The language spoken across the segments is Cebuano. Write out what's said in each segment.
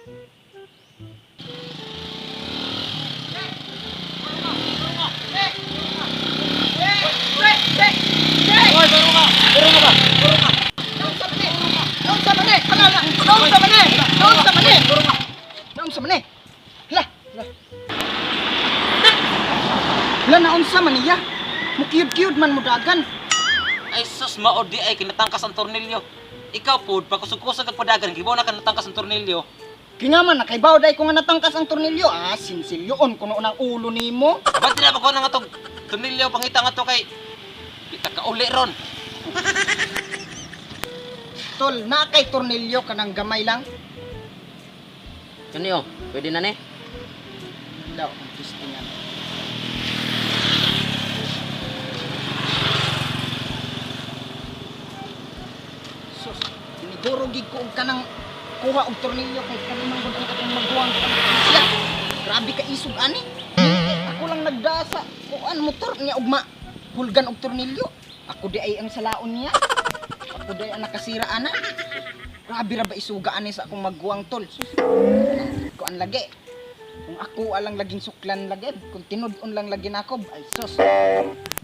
Oy, baro ka. Baro ka ba? Baro ka. Naunsa man eh? Naunsa man eh? Hala, hala. Naunsa man eh? Naunsa man eh? Naunsa man eh? Hala. Hala, naunsa man niya? Mukiyod-kiyod man mo dagan. Ay sus, mao di ay kinatangkas ang tornilyo. Ikaw pod, pagkusog-kusog kag padagan, gibaw na ka natangkas ang tornilyo. Kingaman, nakaibaw day ko nga natangkas ang tornilyo. Ah, sinsilyoon kuno ng ulo nimo. Ba't di na ba ko na nga tong tornilyo pangita nga to kay di ta kauli ron. Tol, na kay tornilyo kanang gamay lang. Kani oh, pwede na ni. Daw, ang testingan. Sus, siniguro gid ko og kanang kuha og tornilyo kay kanang gud ang katong magbuwang siya. Grabe ka isog ani. Ako lang nagdasa kuan motor niya ugma hulgan og tornilyo. Ako di ay ang salaon niya. Ako di ay ang nakasira ana. Grabe ra ba isuga ani sa akong magguwang, tol. Sus, kuan lagi. Kung ako alang laging suklan lagi, kung tinud-on lang lagi nako, ay sus.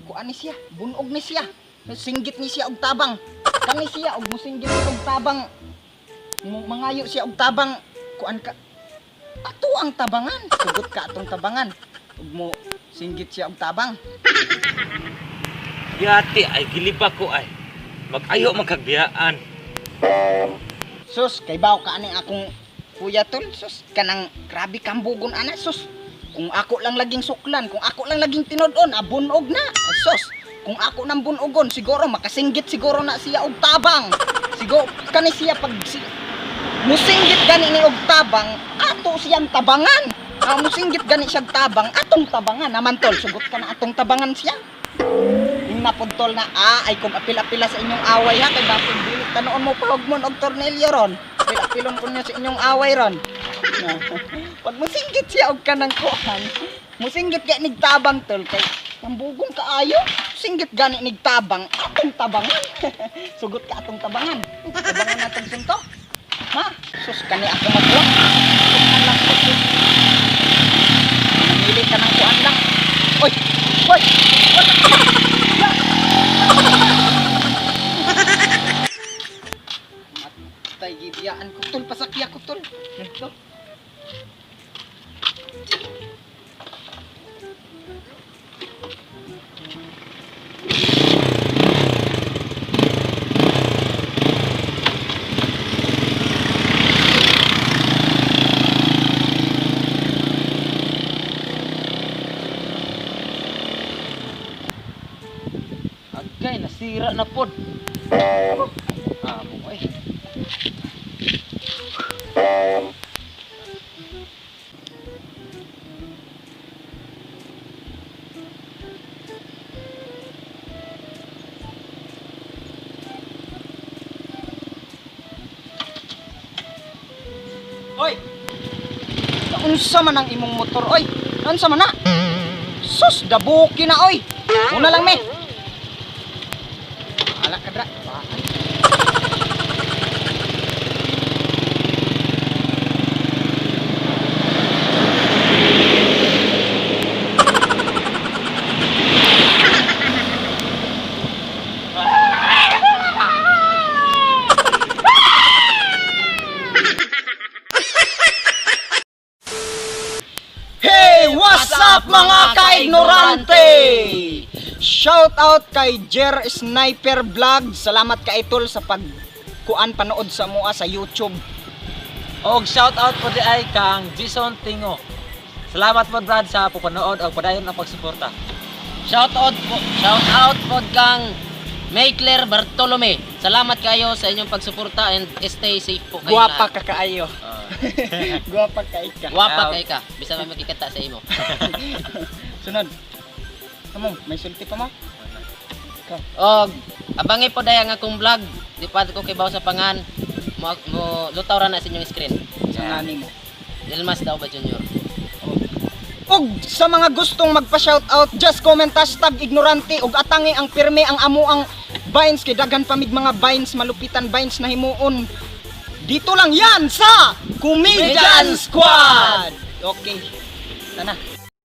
Kuan ni siya, bunog ni siya. Singgit ni siya og tabang. Kani siya og musinggit og tabang. Mangayo siya og tabang. Kuan ka. Ato ang tabangan. Sugot ka atong tabangan. Ug mo singgit siya og tabang. Yati ay giliba ko ay. Mag-ayo magkagbiyaan. Sus, kay baw ka ani akong kuya, tol. Sus, kanang grabe kambugon ana, sus. Kung ako lang laging suklan, kung ako lang laging tinud-on, abunog na. Ay, sus, kung ako nang bunogon, siguro makasinggit siguro na siya og tabang. Siguro kani siya pag si, musinggit gani ni og tabang, ato siyang tabangan. Ah, musinggit gani siyang tabang, atong tabangan naman, tol. Sugot ka na atong tabangan siya. Yung napod, tol, na ah, ay kung apil-apila sa inyong away ha, kay bakit dili tanoon mo pahugmon og tornilyo ron. Apil-apilon ko niya sa inyong away ron. Pag musinggit siya og kanang kuan, musinggit gani nig tabang, tol, kay kambugon kaayo. Singgit gani nig tabang, atong tabangan. Sugot ka atong tabangan. Tabangan natong sunto. Ma, sus kani ako magbuwak. Kuan lang ko, sus. Namili ka ng kuan lang. Oy, oy, Matay, gibiyaan ko, tol. Pasakya ko, tol. Ito. Agay nasira na pod. Amo ay. Oy! Naunsa man ang imong motor, oy? Naunsa man na? Sus, dabuki na, oy! Una lang, me! Ala ka dra. Bakit? Hey, what's up mga ka-ignorante? Shout out kay Jer Sniper Vlog. Salamat ka itol sa pagkuan panood sa mua sa YouTube. Og shout out po di ay kang Jason Tingo. Salamat po Brad sa panonood og padayon ang pagsuporta. Shout out po kang May Claire Bartolome. Salamat kayo sa inyong pagsuporta and stay safe po kayo. Guwapa lahat. ka kaayo. Ah. Guwapa ka ika. Guwapa kay ka. Bisan may makikita sa imo. Sunod. Amo, may sulti pa mo? Og abangi po daya nga akong vlog. Di pa ko kibaw sa pangan. Mo lutaw ra na sa inyong screen. Sa ngani mo. Delmas daw ba Junior? Ug sa mga gustong magpa-shoutout, just comment #ignorante ug atangi ang pirme ang amo ang vines kay daghan pa mig mga vines, malupitan vines na himuon. Dito lang yan sa Comedian Squad. Okay. Tana.